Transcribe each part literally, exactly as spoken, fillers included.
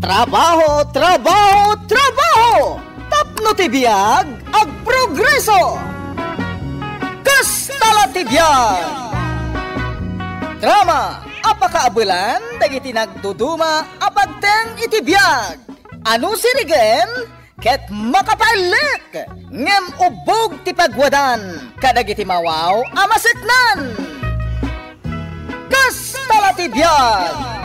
Trabaho, trabaho, trabaho! Tapno ti biag, agprogreso! Kasta la ti biag! Drama a pakaabelan dagiti nagduduma a pagteng iti biag. Ano sirigen? Ket makapailek, ngem ubbog ti pagwadan kadagiti mawaw a maseknan. Kasta la ti biag!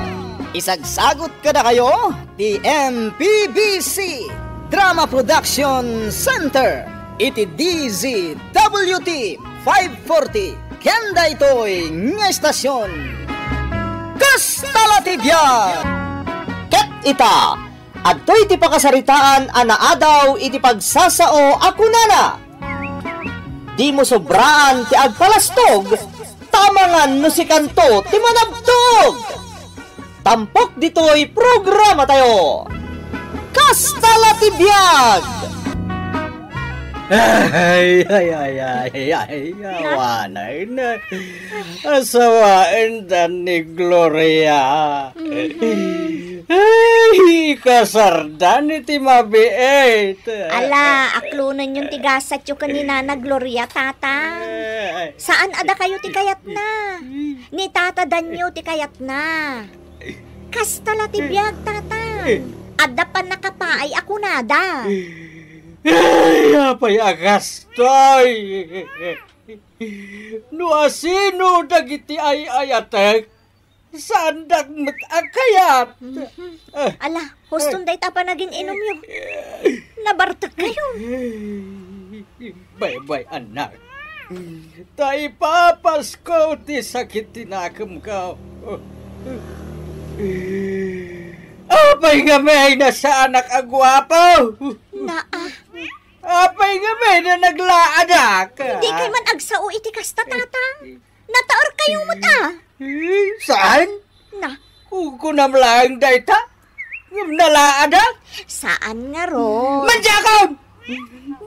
Isagsagut kadakayo ti M P B C Drama Production Center iti D Z W T five forty ken daytoy nga estasion. Kasta la ti biag! Ket ita, adtoy ti pakasaritaan a naadaw iti pagsasao a kunana, "Dimo sobraan ti agpalastog, ta amangan no sikanto ti manabtog." Tampok ditoy programatayo. Kasta la ti biag! Ay, ay, ay, ay, ay, awanen. Asawaen da ni Gloria. Mhm. Ay, ikasardan iti mabiit. Ala, aklonenyon ti gasatyo ken ni Nana Gloria, Tatang. Ay. Saan a dakayo ti kayatna. Ni Tata Danyo ti kayatna. Kasta la ti biag, Tatang. Adda pannakapaay a kunada. Ay, apay a kastoy? No asino dagiti ay-ayatek, saandak met a kayat. Mhm. Ah. Ala, huston dayta a panagin-inumyo. Nabartek kayo. Baybay, anak. Ta ipapasko ti sakit ti nakemko. Apay ngamin a saanak a guapo? Naa. Apay ngamin a naglaadak? Dikay man agsao iti kasta, Tatang. Nataor kayo met, a. Eh, saan? Na. Kukunam laeng dayta? Ngem nalaadak? Saan ngarud? Madiakon!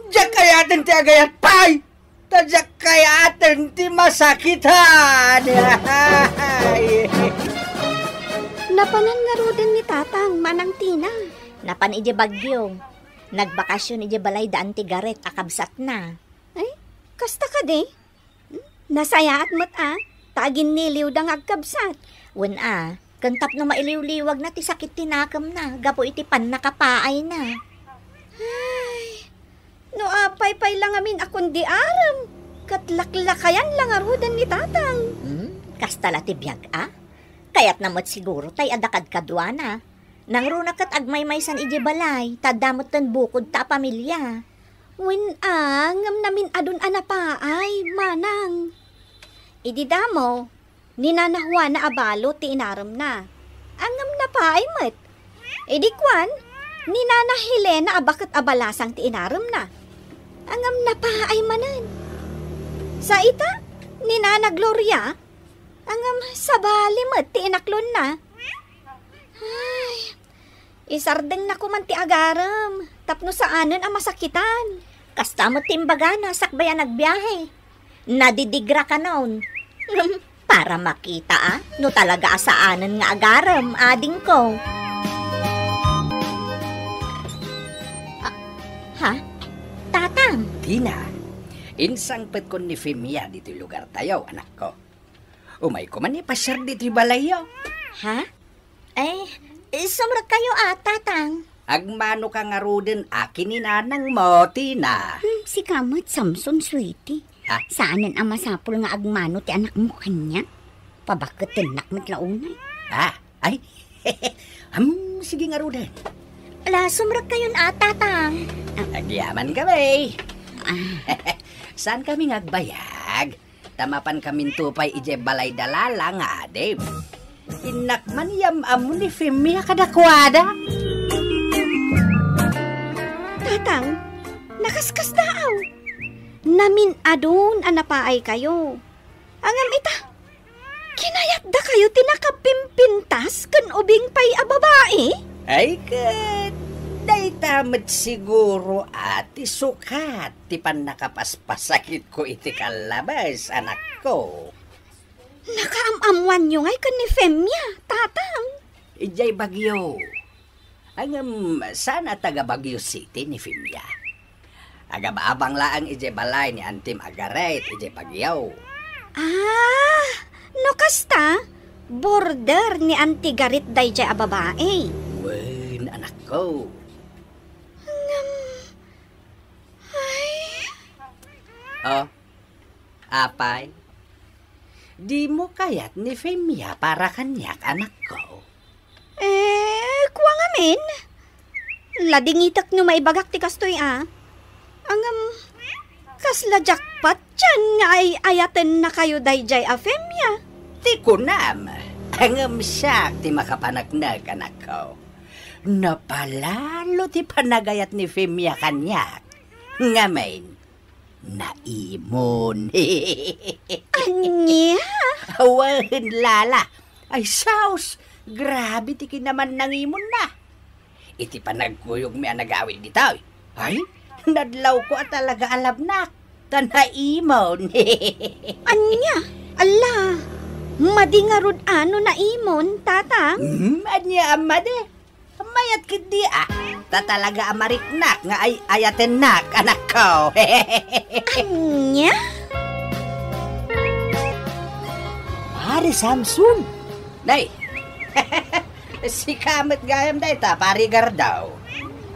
Diak kayaten ti agayat pay! Ta diak kayaten ti masakitan! Napanan ngaruden ni Tatang, Manang Tina. Napan idiay Baguio. Nagbakasyon idiay balay da Auntie Gareth a kabsatna. Ay, kasta kadi? Hmm? Nasayaat met a, ta aginniliwda nga agkabsat. Wen a, ken tapno mailiwliwagna ti sakit ti nakemna gapu iti pannakapaayna. Ay, no apay pay la ngamin a kundi arem, ket laklakayan la ngaruden ni Tatang. Hmm, kasta la ti biag a? Kayatna met siguro tay adda kadkaduana. Nangruna ket agmaymaysan idiay balay, ta adda metten bukodta a pamilia. Wen a, ngem namin-adun a napaay, Manang. Idi damo, ni Nana Juana a balo ti inaremna. A ngem napaay met. Idi kuan, ni Nana Helena a baket a balasang ti inaremna. A ngem napaay manen. Sa ita, ni Nana Gloria, a ngem sabali met ti inaklonna. Ay, isardengna koman ti agarem tapno saanen a masakitan. Kasta met ti imbagana sakbay a nagbiahe. Nadidigra kanon. Ngem para makita a no talaga a saanen nga agarem, adingko. Ah, ha? Tatang! Tina, insangpetkon ni Femia ditoy lugartayo, anakko. Umayko man ipasiar ditoy balayyo. Ha? Ay, sumrekkayo a, Tatang. Agmanoka ngaruden a ken ni nanangmo, Tina. Hmm, sika met, Samson, sweetie. Ha? Saanen a masapul nga agmano ti anakmo kaniak? Pabaketennak met la unay. Ah, ay. Hmm, sige ngaruden. Ala, sumrekkayon a, Tatang. Agyaman kami. Ah. Saan kami nga agbayag? Ta mapan kaminto pay idiay balay da Lala nga adim. Innak man yam-ammo ni Femia kadakuada. Tatang, nakaskasdaaw. Namin-adun a napaaykayo. Ngem ita, kinayatdakayo ti nakapimpintas ken ubing pay a babai? Ay ket, dayta met siguro a ti sukat ti pannakapaspasakitko iti kallabes, anakko. Nakaam-ammoanyo ngay ken ni Femia, Tatang? Idiay Baguio, Ngem saan a taga Baguio City ni Femia. Agab-abang laeng idiay balay ni Antim a Garet idiay Baguio. Ah, no kasta, border ni Auntie Garet daydiay a babai. Wen, anakko. Ngem, ay. Oh, apay? Dimo kayat ni Femia para kaniak, anakko? Eh, kua ngamin. Ladingitek no maibagak ti kastoy a. Ngem, kasla jackpot dian nga ay-ayatennakayo daydiay a Femia. Ti kunam, ngem siak ti makapaneknek, anakko. Napalalo ti panagayat ni Femia kaniak. Ngamin, naimon. Ania? Awan, Lala. Ay, sus! Grabe ti kinaman nangimonna. Iti panagkuyogmi a nagawid ditoy, ay, nadlawko a talaga a labnak. Ta naimon. Ania? Alla, madi ngarud a no naimon, Tatang? Hmm, ania a madi? Mayat ketdi a. Ta talaga a mariknak nga ay-ayatennak, anakko. Ania? Pare Samson. Nay. Sika met gayam dayta, Pare Gardaw.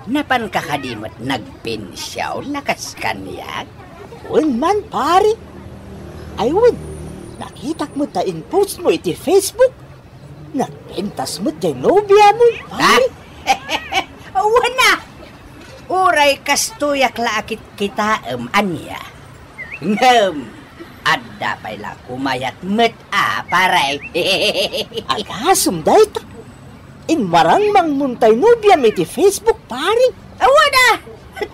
Napanka kadi met nagpension a kas kaniak? Wen man, pare. Ay, wen. Nakitak met ta in-post mo iti Facebook. Nagpintas met diay nobia mo, pare. Ah? Wen a! Uray kastoyak la a kitkitaem, ania? Ngem, adda pay la kumayat met a, pare. Agasem dayta. Immarangmang mon tay nobiam iti Facebook, pare. Awan a!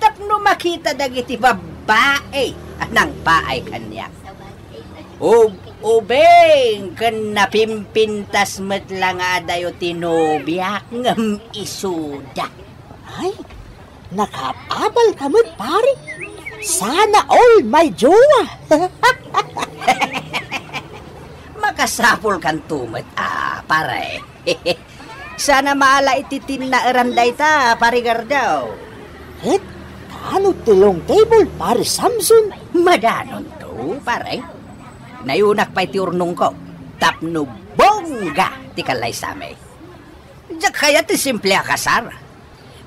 Tapno makita dagiti babbai a nangpaay kaniak. Ub-, ubing ken napimpintas met la nga adayo ti nobiak ngem isuda. Ay, nakaabal ka met, pare. Sana all, my jowa. Makasapul kanto met, a, pare. Sana maala iti tinnaeran dayta, Pare Gardaw. Ket, kaano ti long table, Pare Samson? Madanonto, pare. Nayunak pay ti urnongko tapno bongga ti kallaysami. Diak kayat ti simple a kasar.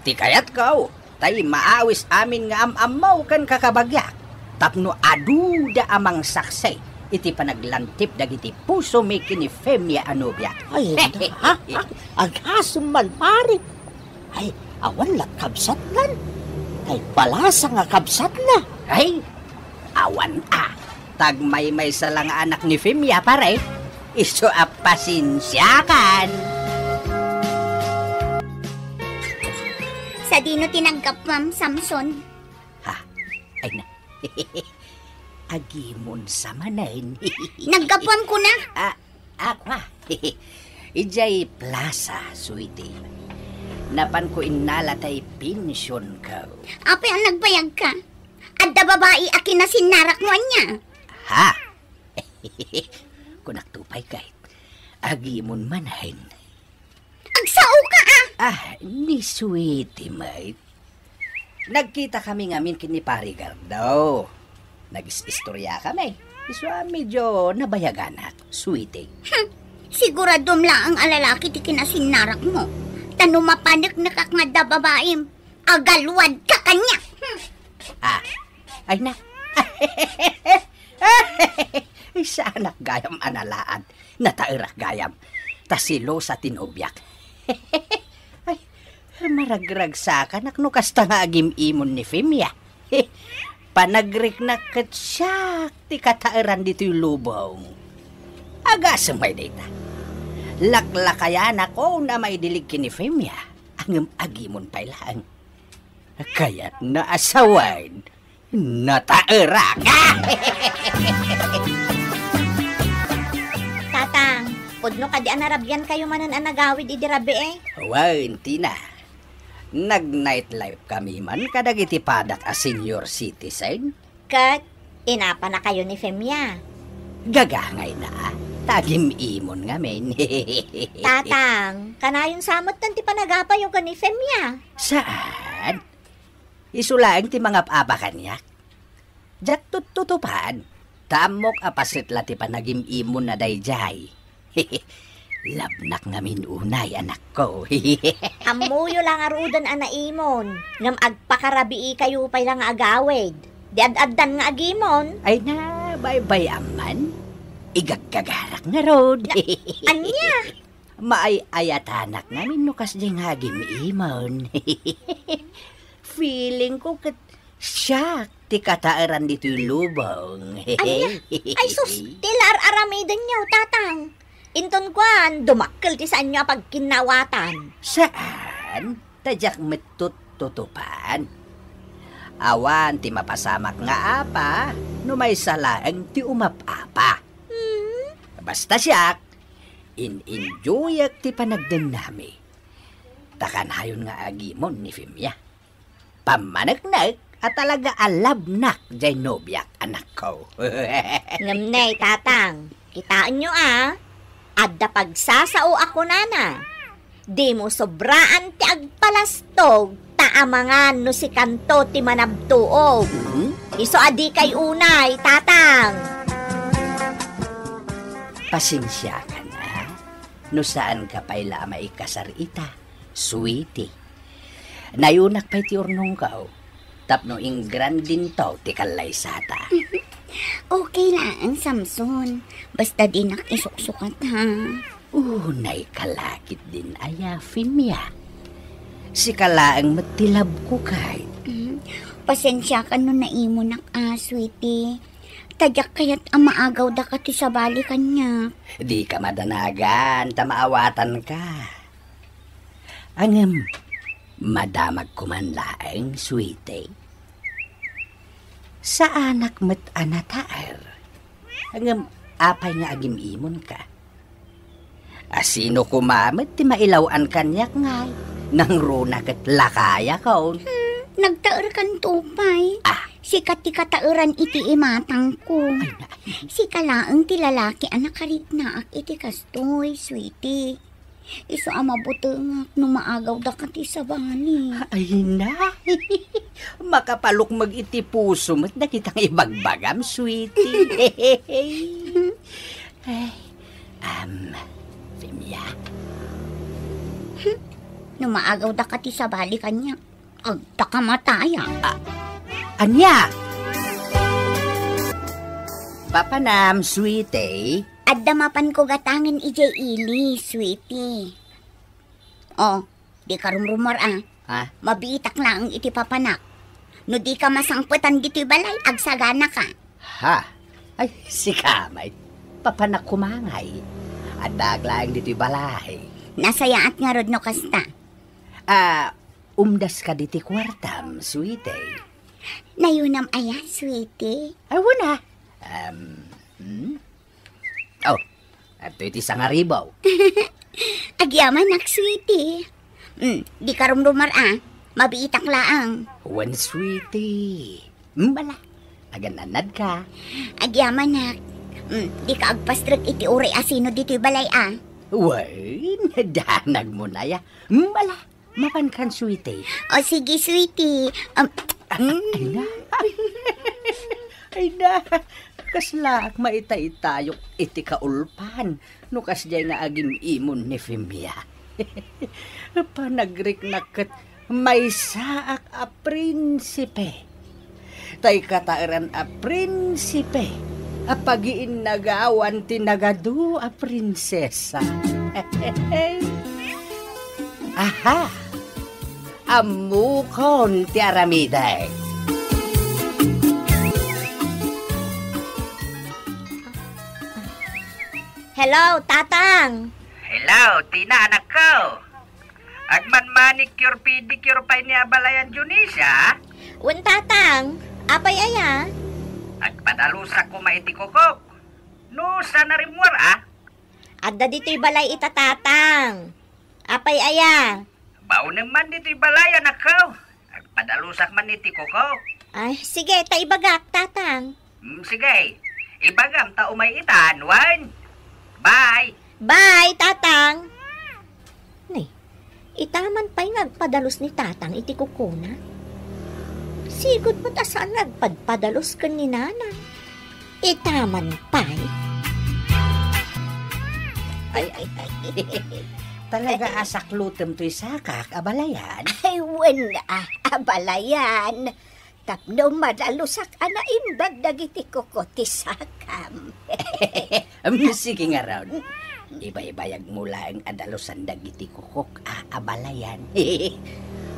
Ti kayatko, tay maawis amin nga am-ammo ken kakabagiak tapno aduda a mangsaksi iti panaglantip dagiti pusomi ken ni Femia a nobiak. Ay, ha? Agasem man, pare. Ay, awan la kabsatnan. Kay balasa nga kabsatna. Ay, awan a. Tagmaymaysa la nga anak ni Femia, pare. Isu a pasensiakan. Sadino ti naggapuam, Samson? Ha? Ay na. Agimon sa manen. Naggapuam kuna? Ah, ako, ah. Idiay plaza, sweetie. Napanko innala tay pensionko. Apay a nagbayagka? Adda babai a kinasinnarak mo ania? Ha? Kunakto pay ket, agimon manen. Agsaoka, a! Ah, ni sweetie met. Nagkitakami ngamin ken ni Pare Gardo. Nagis-istoriakami. Isu a medyo nabayaganak, sweetie. Hmm. Siguradom laeng a lalaki ti kinasinnarak mo. Ta no mapaneknekak nga adda babaim, agalwadka kaniak. Hmm. Ah, ay na. Saanak gayam a nalaad. Nataerak gayam. Ta selosa ti nobiak. Ay, maragragsakanak no kasta nga agim-imon ni Femia. Panagriknak ket siak ti kataeran ditoy lubong. Agasem pay dayta. Laklakayanak a maidilig ken ni Femia, ngem agimon pay laeng. Kayatna a sawen, nataerak. Tatang, pudno kadi a narabiankayo manen a nagawid idi rabii? Wen, Tina. Nag-night life kami man kadagiti padak a senior citizen. Ket inapanakayo ni Femia? Gagangayna, a. ta agim-imon ngamin. Tatang, kanayon sa met ti panagapayo ken ni Femia. Saan? Isu laeng ti mangap-apa kaniak. Diak tuttutupan, ta ammok a paset la ti panagim-imonna daydiay. Labnak ngamin unay, anakko. Ammoyo la ngaruden a naimon, ngem agpakarabiikayo pay la nga agawid. Di ad-addan nga agimon. Ay na, baybay-am man. Igaggagarak ngarud. Na, ania? Maay-ayatanak ngamin no kasdiay nga agim-imon. Feeling ko ket siak ti kataeran ditoy lubong. Ania? Ay sus, ti la ar-aramidenyo, Tatang. Inton kuan, dumakkel ti saanyo a pagkinnawatan. Saan? Ta diak met tuttutupan. Awan ti mapasamak nga apa no maysa laeng ti umap-apa. Hmm? Basta siak, in-enjoyak ti panagdennami. Ta kanayon nga agimon ni Femia. Pammaneknek a talaga a labnak jay nobiak, anakko. Ngem ne, Tatang, kitaenyo a, adda pagsasao a kunana, dimo sobraan ti agpalastog, ta amangan no sikanto ti manabtuog. Hmm? Isu a dikay unay, Tatang. Pasensiakan a, no saanka pay la a maikasar ita, sweetie. Nayunak pay ti urnongko tapno ingrandinto ti kallaysata. Okay laeng, Samson. Basta dinak isuksukat, ha? Unay kalakit din aya, Femia. Sika laeng met ti labko kay. Mm, pasensiakan no naimonak a, sweetie. Ta diak kayat a maagawdaka ti sabali kaniak. Dika madanagan ta maawatanka. Ngem, madamagko man laeng, sweetie. Saanak met a nataer. Ngem, apay nga agim-imonka? A, sino koma met ti mailaw-an kaniak ngay? Nangruna ket lakayakon. Hmm, nagtaerkanto pay. Ah. Sika ti kataeran iti imatangko. Ay, na- Sika laeng ti lalaki a nakariknaak iti kastoy, sweetie. Isu a mabutengak no maagawdaka ti sabali. Ay na, makapalukmeg iti puso met dagiti ibagbagam, sweetie. Ay, am, Femia. No maagawdaka ti sabali kaniak, agtaka mataya. Ah, ania? Papanam, sweetie. Adda mapanko gatangen idiay ili, sweetie. Oh, dika rumrumuar a. Ha? Mabiitak laeng iti papanak. No dika masangpetan ditoy balay, agsaganaka. Ha? Ay, sika met. Papanak koma ngay. Addaak laeng ditoy balay. Nasayaat ngarud no kasta. Ah, umdaska ditoy kuartam, sweetie. Nayunam aya, sweetie? Ay, wen a. Um, hmm? Oh, adtoy ti sangaribaw. Agyamanak, sweetie. Mm, dika rumrumuar a. Mabiitak laeng. Wen, sweetie. Mm, bala. Agan-annadka. Agyamanak. Mm, dika agpastrek iti uray a sino ditoy balay a. Wen, danagmo nay a. Mm, bala. Mapankan, sweetie. O, sige, sweetie. Um, ay na. Ay na. Kaslaak maitaytayok iti kaulpan no kasdiay nga agim-imon ni Femia. Panagriknak ket maysaak a prinsipe. Tay kataeran a prinsipe a pagiinnagawan ti nagadu a prinsesa. Aha! Ammokon ti aramidek. Hello, Tatang. Hello, Tina, anakko. Agman-manicure, pedicure pay ni a balayan, Dionisia? Wen, Tatang. Apay aya? Agpadalusak koma iti kukok. No saan a rimmuar a? Adda ditoy balay ita, Tatang. Apay aya? Baonem man ditoy balay, anakko. Agpadalusak man iti kukok. Ay, sige, ta ibagak, Tatang. Mm, sige. Ibagam ta umay itan, wen. Bye! Bye, Tatang! Nay, itaman pay nga agpadalus ni Tatang iti kukona. Sigud met a saan nga agpadpadalus ken ni Nana. Itaman pay. Ay, ay, ay. Talaga a saklutem toy sakak, abalayan. Ay, wen a, abalayan. Tapno madalusak a naimbag dagiti kuko ti sakam. Am, sige ngarud. Ibaybayagmo laeng a dalusan dagiti kukok a abalayan.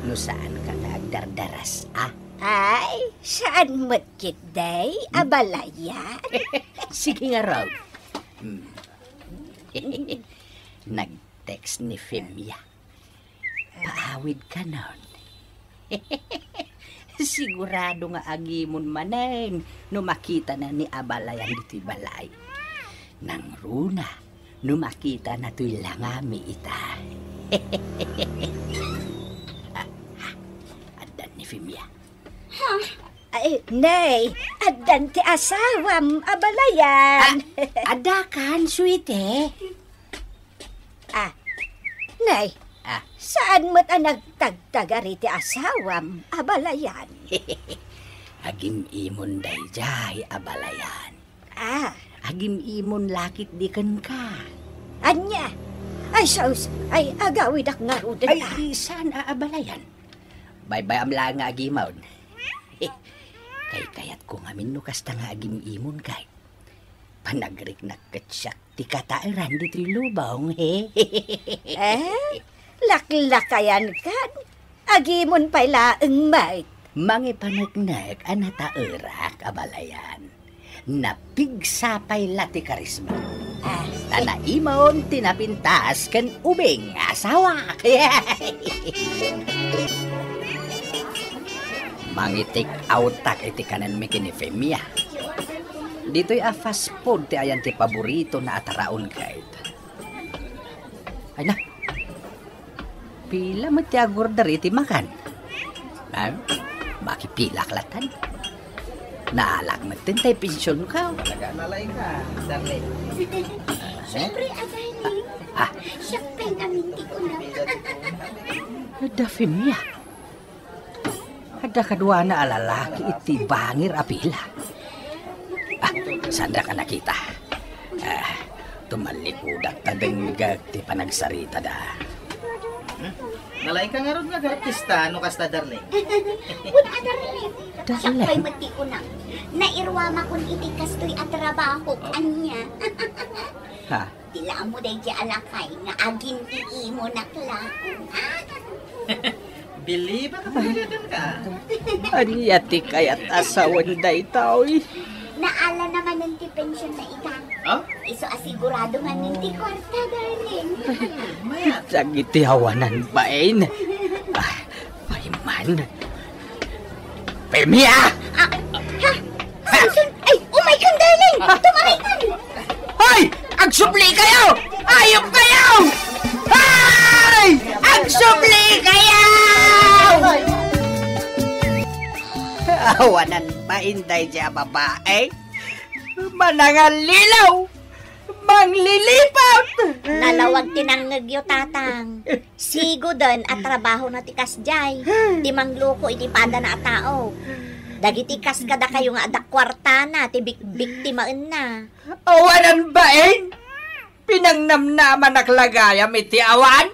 No saan ka nga agdardaras, a? Ay, saan met ketdi, abalayan? Sige ngarud. Hmm. Nag-text ni Femia. Paawid kanon. Sigurado nga agimon manen no makitana ni abalayan ditoy balay. Nangruna no makitana toy langami ita. Ah, ah, addan ni Femia. Ha? Ay, nay, addan ti asawam, abalayan. Ah, adda kan, sweetie? Ah, nay, ah, saan met a nagtagtagar iti asawam, abalayan? Agim-imon daydiay, abalayan. Ah. Agim-imon lakit di kenka. Ania? Ay, sus, ay, agawidak ngaruden. Ay, saan a abalayan? Baybayam laeng nga agimon. Kaykayatko ngamin no kasta nga agim-imon kay. Panagriknak ket siak ti kataeran ditoy lubong, he? Eh? Laklakayan kan? Agimon pay laeng met. Mangipaneknek a nataerak, abalayan. Napigsa pay la ti karisma. Ah. Ta naimon ti napintas ken ubing nga asawak. Mangi-take out-ak iti kanenmi ken ni Femia. Ditoy a fast food ti ayan ti paboritona a taraon, kayat. Ay na. Pila met ti agorder iti makan? Ha? Makipilak latan. Naalak met ten tay pensionko. Talaga, nalay ka, darling. Siyempre, a darling. Ah. Siak pay namin ti kunam. Adda Femia. Adda kaduana a lalaki iti bangir a pila. Ah, saandak a nakita. Ah, tumallikudak ta dengngeg ti panagsaritada. Nalaing ka ngarud nga agartista, no kasta, darling? Wen a, darling. Darling? Siak pay met ti kunam. Nairuamakon iti kastoy a trabaho, ania? Ha? Ti la ammo daydiay a lakay nga agin-iimonak laeng. Believe ka, talaga ka. Ania ti kayat a sawen daytoy? Naala na manen ti pensionna ita. Ha? Isu a sigurado manen ti kuarta, darling. Mayat. Dagiti awanan bain. Ah, Ay, man. Femia! Ah, ha? Samson? Ay, umay kan, darling! Tumangay kan! Hoy! Agsubli kayo! Ayop kayo! Hoy! Agsubli kayo! Awanan pa, inday, diay a babae. Manangallilaw! Manglilipot! Nalawag ti nangngegyo, Tatang. Siguden a trabahona ti kasdiay, ti mangluko iti padana a tao. Dagiti kas kadakayo nga adda kuartana ti bikbiktimaenna. Awanan bain! Pinangnamnamanak la gayam iti awan?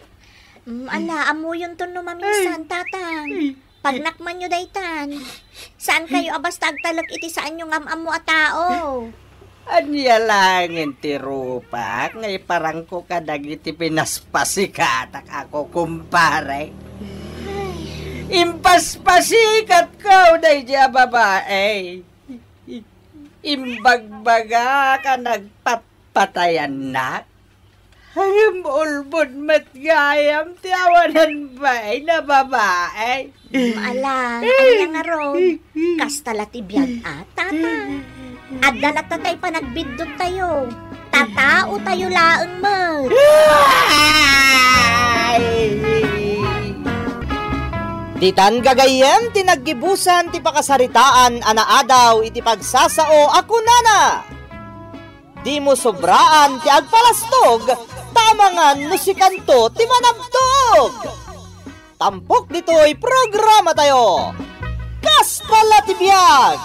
Mm, ala, ammuyonton no maminsan, Tatang. Ay. Pagnakmanyo daytan. Saankayo a basta agtalek iti saanyo nga am-ammo a tao. Ania laengen ti rupak nga iparangko kadagiti pinaspasikatak a kukumpare? Impaspasikatko daydiay a babae. Imbagbagak a nagpatpatayannak. Ngem ulbod met gayam ti awanan bain a babae. Mm, ala, ania ngarud? Kasta la ti biag, a, Tatang. Adda latta tay panagbiddut tayo. Tatao tayo laeng met. Ditan gagayyem ti naggibusan ti pakasaritaan a naadaw iti pagsasao a kunana, Dimo sobraan ti agpalastog, ta amangan no sikanto ti manabtog. Tampok ditoy programatayo. Kasta la ti biag!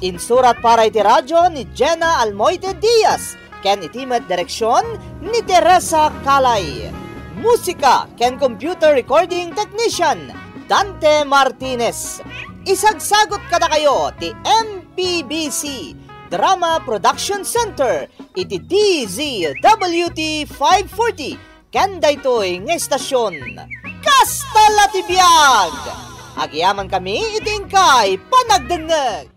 Insurat para iti radyo ni Jenna Almoite Diaz ken iti met direksion ni Teresa Calay. Musika ken computer recording technician, Dante Martinez. Isagsagot kadakayo ti M P B C Drama Production Center iti D Z W T five forty ken daytoy nga estasion. Kasta la ti biag! Agyamankami iti inkay panagdengngeg.